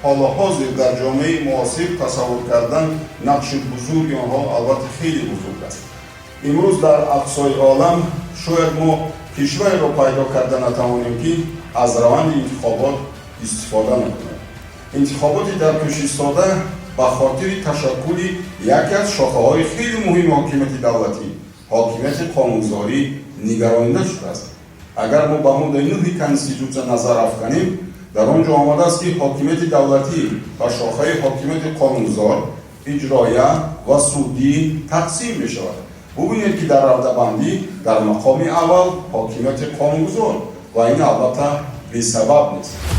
Ҳоло ҳозир дар ҷомеаи муосир тасаввур кардан нақши бузурги онҳо албатта хеле бузург аст. Имрӯз дар ақсои олам шояд мо кишвареро пайдо карда натавонем, ки аз раванди интихобот истифода накунад. Интихоботи дар пеш истода ба хотири ташаккули яке аз шохаҳои хеле муҳими ҳокимияти давлатӣ, ҳокимияти қонунгузорӣ, нигаронида шудааст. Агар мо ба моддаи 9-и Конститутсия назар афканем, дар он ҷо омадааст, ки ҳокимияти давлатӣ ба шохаи ҳокимияти қонунгузор, иҷроия ва судӣ тақсим мешавад. Бубинед, ки дар равдабандӣ дар мақоми аввал ҳокимияти қонунгузор, ва ин албатта бесабаб нест.